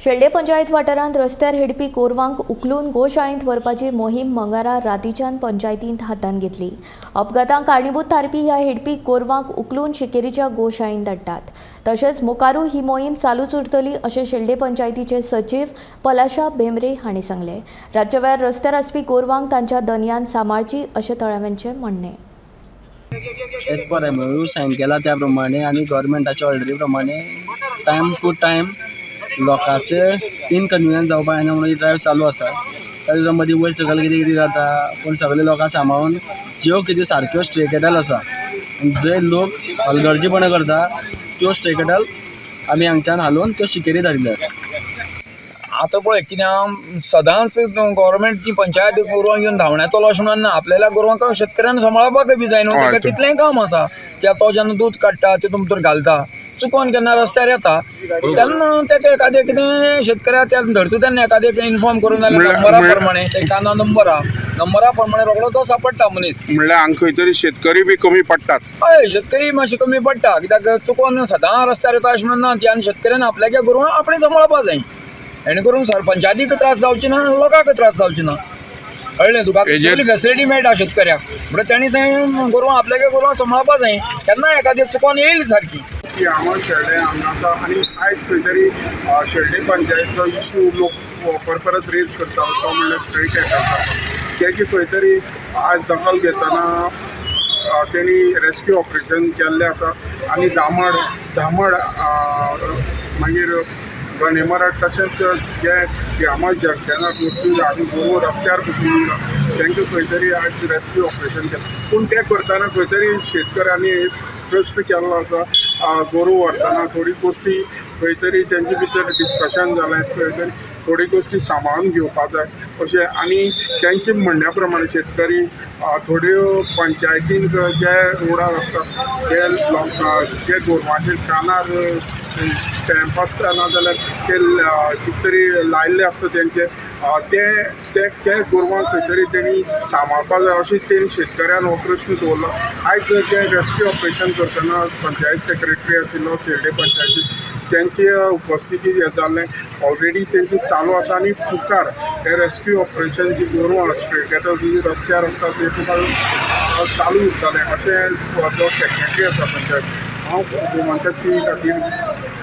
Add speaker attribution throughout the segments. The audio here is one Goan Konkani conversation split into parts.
Speaker 1: शेल्डे पंचायत वाठारांत रस्त्यार हेडपी गोरवांक उखलून गोशाळेंत व्हरपाची मोहीम मंगळारा रातीच्यान पंचायतींत हातांत घेतली. अपघातांक कारणीभूत थारपी ह्या हेडपी गोरवांक उखलून शिकेरीच्या गोशाळेंत धाडटात. तशेंच मुखारूय ही मोहीम चालूच उरतली अशें शेल्डे पंचायतीचे सचीव पलाशा भेंब्रे हांणी सांगलें. रातच्या वेळार रस्त्यार आसपी गोरवांक तांच्या दनयान सांबाळची अशें थळाव्यांचें म्हणणें.
Speaker 2: एज पर एमओयू सायन केला त्या प्रमाणे आनी गव्हर्मेंटाच्या ऑर्डरी प्रमाणे टायम टू टायम लोकांचे इनकन्विनियन्स जावपा जायना म्हणून ही ड्रायव्ह चालू आसा. त्या दिसा मदीं वयर सकयल कितें कितें जाता, पूण सगळे लोकांक सांबाळून ज्यो कितें सारक्यो स्ट्रे कॅटल आसा जे लोक हलगर्जीपणां करता त्यो स्ट्रे कॅटल आमी हांगच्यान हालोवन त्यो शिकेरी धाडिल्ले.
Speaker 3: आतां पळय कितें आहा, सदांच गव्हर्मेंट ती पंचायत गोरवांक घेवन धांवण्यातलो अशें म्हणून ना, आपल्याला गोरवांक शेतकऱ्यान सांबाळपाक बी जाय न्हू, ताका तितलेंय काम आसा. त्या तो जेन्ना दूद काडटा तितून भितर घालता, चुकोन केन्ना रस्त्यार येता तेन्ना तेका एखादें कितें शेतकऱ्याक त्या धरता तेन्ना एखादें इन्फॉर्म करून जाल्यार नंबरा प्रमाणे तेका नंबर आहा, नंबरा प्रमाणे रोखडो तो सापडटा मनीस.
Speaker 4: म्हणल्यार हांगा खंय तरी शेतकरी बी कमी पडटात.
Speaker 3: हय, शेतकरी मातशे कमी पडटा कित्याक चुकोन सदां रस्त्यार येता अशें म्हणून ना ती, आनी शेतकऱ्यान आपल्याच्या गोरवां आपणें सांबाळपाक जाय, हेणे करून सरपंचायतीक त्रास जावचे ना, लोकांक त्रास जावचे ना. कळ्ळें तुका? फेसिलिटी मेळटा शेतकऱ्याक, म्हणटा तेणी तें गोरवां आपल्याच्या गोरवां सांबाळपाक जाय, केन्ना एखादें चुकोन येयली सारकी.
Speaker 4: की हांगा शेल्डे हांगा आसा आनी आयज खंय तरी शेल्डे पंचायतीचो इशू लोक परत परत रेज करता तो म्हणल्यार स्ट्रे कॅटल्साचो. तेजी खंय तरी आज दखल घेतना तेणी रेस्क्यू ऑपरेशन केल्लें आसा आनी दामड धामड मागीर गणेमराट तशेंच जे ह्यामा जंक्शनार वस्तू आनी गोरवां रस्त्यार बसून तांकां खंय तरी आज रेस्क्यू ऑपरेशन केलें. पूण तें करतना खंय तरी शेतकऱ्यांनी प्रश्न केल्लो आसा, गोरूं व्हरतना थोडी गोश्टी खंय तरी तेंचे भितर डिस्कशन जालें, खंय तरी थोडी गोश्टी सांबाळून घेवपाक जाय अशें. आनी तेंचे म्हणण्या प्रमाणे शेतकरी थोड्यो पंचायतीन जे रोडार आसता ते जे गोरवांचेर कानार स्टॅम्प आसता ना जाल्यार ते कितें तरी लायिल्ले आसता तेंचे ते ते ते गोरवांक खंय तरी तेणी सांबाळपाक जाय अशें तेणी शेतकऱ्यान हो प्रश्न दवरलो. आयज जे रेस्क्यू ऑपरेशन करतना पंचायत सेक्रेटरी आशिल्लो शेल्डे पंचायतीन तेंची उपस्थिती जाल्लें ऑलरेडी तेंची चालू आसा आनी मुखार हे रेस्क्यू ऑपरेशन जी गोरवां स्ट्रे कॅटल जी रस्त्यार आसता ते तुका चालू उरतलें अशें जो सेक्रेटरी आसा पंचायत. हांव गोमंतक टीव्ही खातीर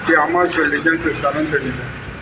Speaker 4: ती आम्हा शेल्डेच्यान क्रिस्तानान शेल्डेच्यान.